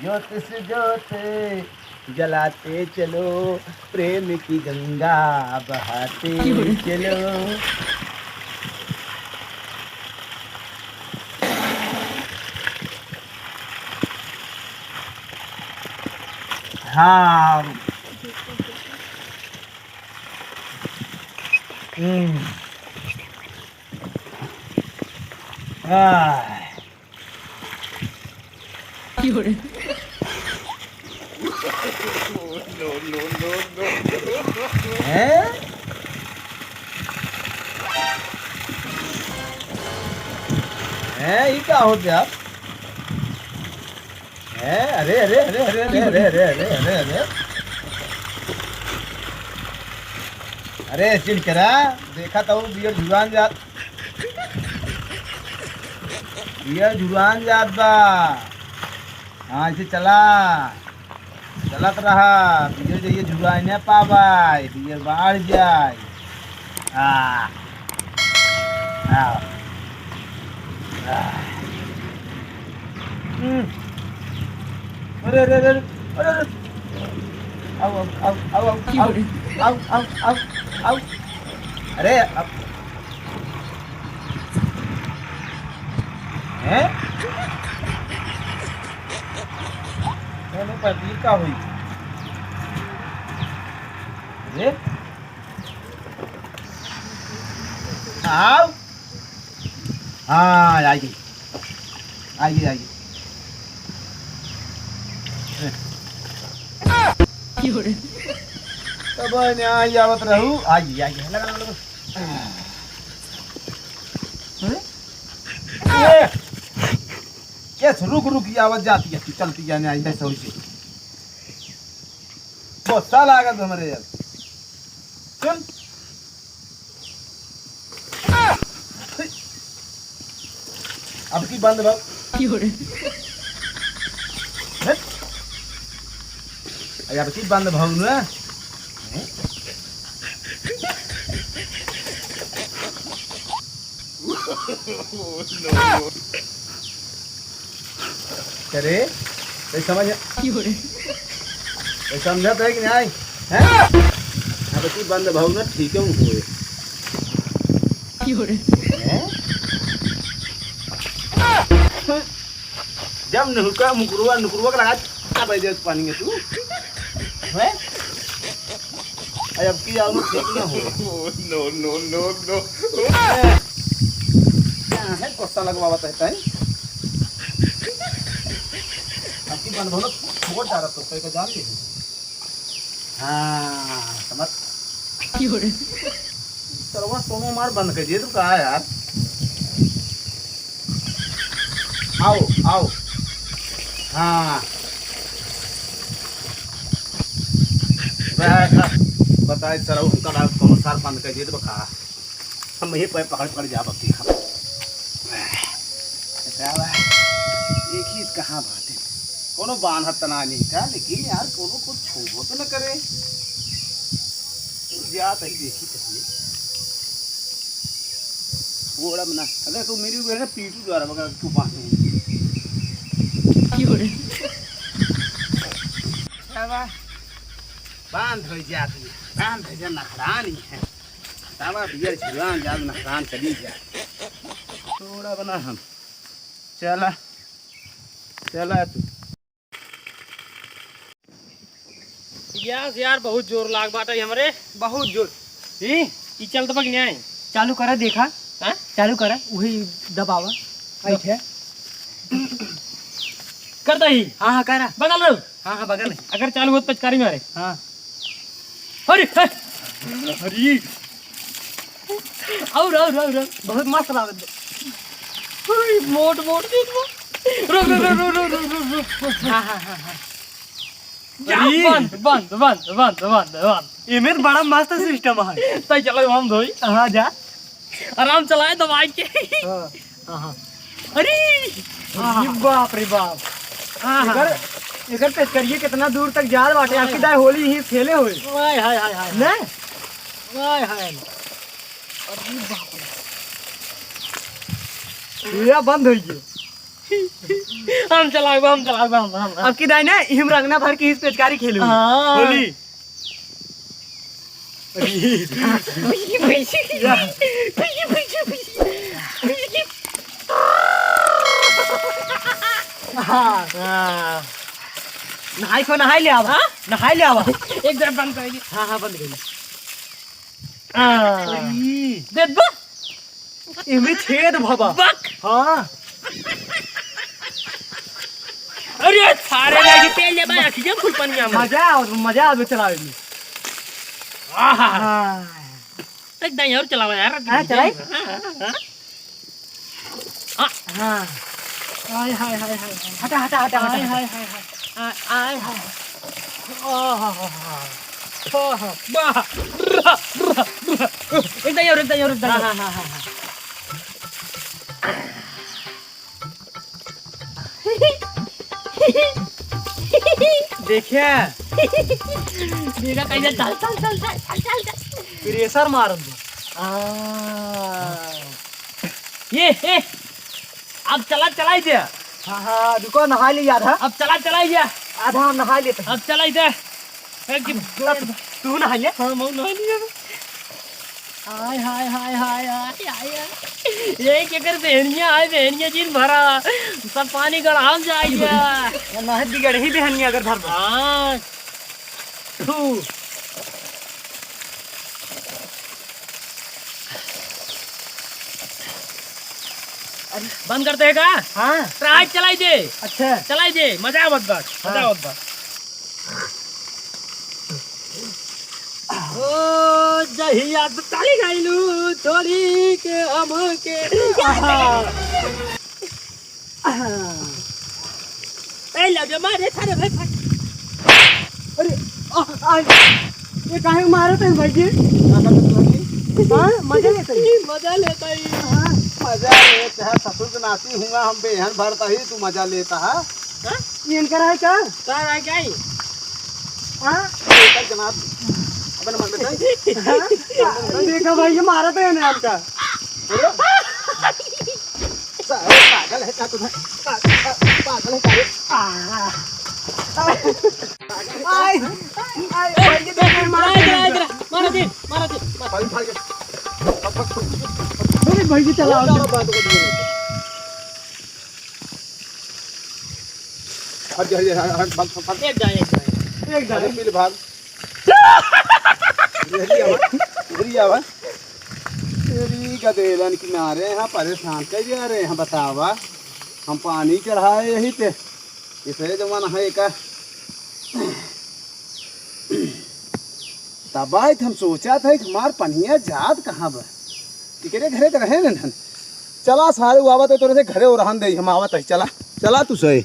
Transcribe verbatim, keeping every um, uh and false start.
ज्योत से ज्योत जलाते चलो, प्रेम की गंगा बहाते चलो। हाँ। हम्म। आह। हैं? हैं, ई का होत यार? हैं? अरे, अरे, अरे। अरे, चिन करा, देखा तो बियर झुरान जात। बियर झुरान जात बा। हाँ, ऐसे चला। चलत रहा, बियर जइए झुराए न पावाए, बियर बाढ़ जाए। आ, आ, आ। हम्म। अरे, अरे, अरे, अरे, अरे। आओ, आओ, आओ। की हो रही? आओ, आओ, आओ, आओ। अरे, अब हैं? दोनों पर तीर का हुई? अरे? आओ। हाँ, आ गई। आ गई, आ गई। तब यहाँ आवत रहू। आ गई, आ गई। लगा, लगा, लगा। अरे? ए! कैसे रुक, रुक, ये आवाज जाती है, तू चलती जाने आई, मैं सही से। गुस्सा लागत हमरे यार। सुन। अब की बंद भव। की हो रे? हट। अरे अब की बंद भव ना। करे, कोई समझ, कोई समझत है कि नहीं? हैं? अब की बंद भव ना, ठीक है, उनको ये। हैं? जब नुका मुकरुआ, नुकरुआ के लगा, क्या भाई देख पानी में तू? हैं? अरे अब की आलू ठीक ना हो। No, no, no, no। हैं? क्या है, गुस्सा लगवावत है, तैं? अब की बंद भव ना, छोड़ डाला तो, कहीं का जान ले। हाँ, समझ। की हो रे? सरवा सोनो मार बंद कर दिए, तू कहा यार? आओ, आओ। हाँ। बस, बताए सरवा, उनका नाम कौन सार बंद कर दिए, तो कहा। हम यही पे पकड़, पकड़ जाब अब देखा। साला, एक ही कहाँ बाटे। कोनो बांधत तना नहीं का, लेकिन यार कोनो कुछ छूबो तो न करे। जा तई देखी तकलीफ। वो बड़ा मना, अगर तू मेरी ऊपर ना पीटू द्वारा मगर तू बांध नहीं। की हो रे? साला, बांध हो जाती, बांध हो जा, नखरानी है। तावा बियर झुलान जाल नखरान चली जा। थोड़ा बना हम। चला। चला तू। गैस यार बहुत जोर लाग बाटे हमरे। बहुत जोर। ई, ई चलत बा कि नाहीं? चालू करा देखा। हाँ? चालू करा, वही दबावा। दब- ऐठे। कर दही। हाँ, हाँ, करा। बगल रहो। हाँ, हाँ, बगल है। अगर चालू होत पचकारी मारे। हाँ। अरे, हे। अरे। और, और, और, और। बहुत मस्त लागत बा। अरे, मोट, मोट, मोट, मोट। रुक, रुक, रुक। हाँ, हाँ, हाँ, हाँ। जा, अरे। बंद, बंद, बंद। एमे तो बड़ा मस्त system है। तई चलो हम धोई। हाँ, जा। आराम चलाए दबाई के। हाँ, हाँ, हाँ। अरे! अरे बाप रे बाप। हाँ, हाँ। एकर, एकर पेचकरिये कितना दूर तक जात बाटे, आपकी दाई होली ही खेले होए। हाय, हाय, हाय, हाय। ने? हाय, हाय। अरे बाप रे। भैया बंद होइ गई। हम चलाएब, हम चलाएब, हम, हम, हम। अब की दाई ना, इहम रंगना भर के इस पेचकारी खेलू। हाँ। होली। अरे। हाँ। हाँ। नहाई खो, नहाई ले आवा। हाँ? नहाई ले आवा। एक जरा बंद कर दे। हाँ, हाँ, बंद कर दे। हाँ। अरे। दे दो। इमे छेद भवा। बक। हाँ। अरे, सारे लगे तेल ले बा, अखिया फुल पनिया में। मजा आवे, मजा आवे चलावे में। आहा। हाँ। एक दाई और चलावा यार। हाँ, चलाई। हाँ, हाँ, हाँ। आ। हाँ। हाय, हाय, हाय, हाय, हाय। हटा, हटा, हटा, हटा, हाय, हटा। हाय, हाय, हाय। आ, आय, हाय। आहा, हा, हा। आहा, वाह। रा, रा, रा। एक दाई और, एक दाई और, एक दाई और। हाँ, हाँ, हाँ, हाँ, हाँ। देखिया। देखा कैसे चल, चल, चल। प्रेशर मारत बा। आ। ये, ये। अब चला, चलाई दे। हाँ, हाँ, रुको, नहाई ली आधा। अब चला, चलाई दे। आधा हम नहाई लेते हैं। अब चलाई दे। ए, कि चला, तू, तू नहाई ले। हाँ, मैं नहाई लिया। हाय, हाय, हाय। ये केकर बहनिया है, बहनिया जिन भरा, सब पानी गढ़ाल जाइया। ये नहर की गढ़ी बहनिया अगर धर बा। हाँ। थू। अरे, बंद करते हैं का? हाँ। ट्राई चलाई दे। अच्छा। चलाई दे, मजा आवत बा, मजा हाँ। आवत बा। ओ, जहिया से चली गइलू, छोड़ी के हमके। आहा। ए, लगे मारे, थारे भाई, भाई। अरे, आ, आ, ये काहे मारत है भाई जी? हाँ, मजा लेता है। मजा लेता है। हाँ, मजा लेता है, ससुर के नाती हुआ, हम बेहन भरता ही, तू मजा लेता है। हाँ? ये इनका रहा है क्या? का रहा है क्या ही? हाँ? ये इनका जनाब, अपन मन में तो है। हाँ? देखा भाई, ये मारत है इन्हें हमका। बोलो। सारे पागल है का तुम्हें? पा-, पा-, पागल है का रे? आ। आय, आय, आय, भाई, ये देख, मार इधर, दिया। इधर, मार दे, मार दे, मार। भाई, भाई, भाग, भाग, भाग। अरे भाई, ये चला। बहुत सारा बात कर दिया। हट जा, हट जा, हट, हट, भाग, भाग, भाग। एक जा, एक जा। एक जा। अरे, पीले भाग। इधर ही आवा, इधर ही आवा। तेरी गदेलन किनारे यहाँ परेशान कर दिया रे, यहाँ बतावा। हम पानी चढ़ाए यही ते, इसे जमाना है का। तब आए हम सोचा था कि हमार पनिया जात कहाँ बा, केकरे घरे के रहे न धन। चला सारे, वो आवत है तोरे से घरे ओरहन दे, हम आवत है, चला, चला तू सही।